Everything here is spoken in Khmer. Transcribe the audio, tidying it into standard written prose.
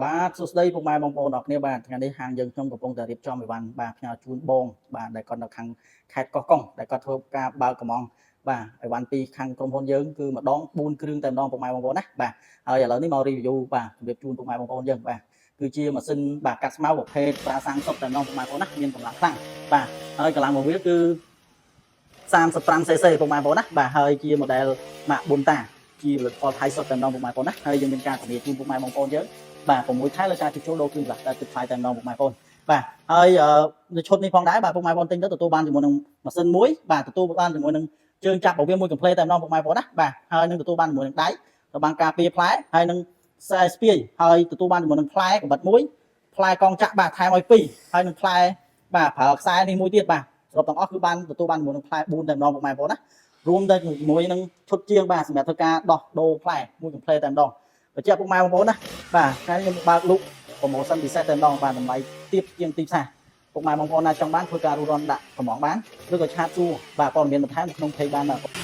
បាទសួស្តីពុកម៉ែបងប្អូនអរគ្នាបាទថ្ងៃនេះហាងយើងខ្ញុំកំពុងតែរៀបចំអីវ៉ាន់បាទផ្ញើជូនបងបាទដែលគាត់នៅខាងខេត្តកោះកុងដែលគាត់ធ្វើការបើកកំងបាទអីវ៉ាន់ពីខាងក្រុមហ៊ុនយើងគឺម្ដង4គ្រឿងតែម្ដងពុកម៉ែបងប្អូនណាបាទហើយឥឡូវនេះមក review បាទជម្រាបជូនពុកម៉ែបងប្អូនយើងបាទគឺជាម៉ាស៊ីនបាទកាត់ស្មៅប្រភេទប្រើសាំងសុទ្ធតែម្ដងពុកម៉ែបងប្អូនណាមានកម្លាំងខ្លាំងបាទហើយកម្លាំងរបស់វាគឺ 35 cc ពុកម៉ែបងប្អូនណាបាទហើយជា model ម៉ាក Bunta ជាផលិតផលថៃសុទ្ធតែម្ដងពុកម៉ែបងប្អូនណាហើយយើងមានការធានាជូនពុកម៉ែបងប្អូនយើងបាទ6ខែលើការជួសជុលដូរគ្រឿងផ្លាស់តែគិតថ្លៃតែម្ដងពុកម៉ែបងប្អូនបាទហើយនៅឈុតនេះផងដែរបាទពុកម៉ែបងប្អូនទិញទៅទទួលបានជាមួយនឹងម៉ាស៊ីនមួយបាទទទួលបានជាមួយនឹងជើងចាប់របស់វាមួយកំភ្លេតែម្ដងពុកម៉ែបងប្អូនណាបាទហើយនឹងទទួលបានជាមួយនឹងដៃទៅបានការពារផ្លែហើយនឹងខ្សែស្ពាយហើយទទួលបានជាមួយនឹងផ្លែកបិតមួយផ្លែកងចាក់បាទថែមឲ្យ2ហើយនឹងផ្លែបាទប្រើខ្សែនេះមួយទៀតបាទសរុបទាំងអស់គឺបានទទួលបានជាមួយនឹងផ្លែ4តែម្ដងពុកម៉ែបងប្អូនណារួមទៅជាមួយនឹងឈុតជាងបាទសម្រាប់ធ្វើការដោះដូរផ្លែមួយកំភ្លេតែម្ដងបញ្ជាក់ពុកម៉ែបងប្អូនណាបាទថ្ងៃនេះខ្ញុំបើកលុក promotion ពិសេសតែម្ដងបាទតម្លៃទាបជាងទីផ្សារពុកម៉ែបងប្អូនណាចង់បានធ្វើការរੂរន់ដាក់កំងបានឬក៏chat សួរបាទព័ត៌មានបន្ថែមនៅក្នុង page បានបាទ។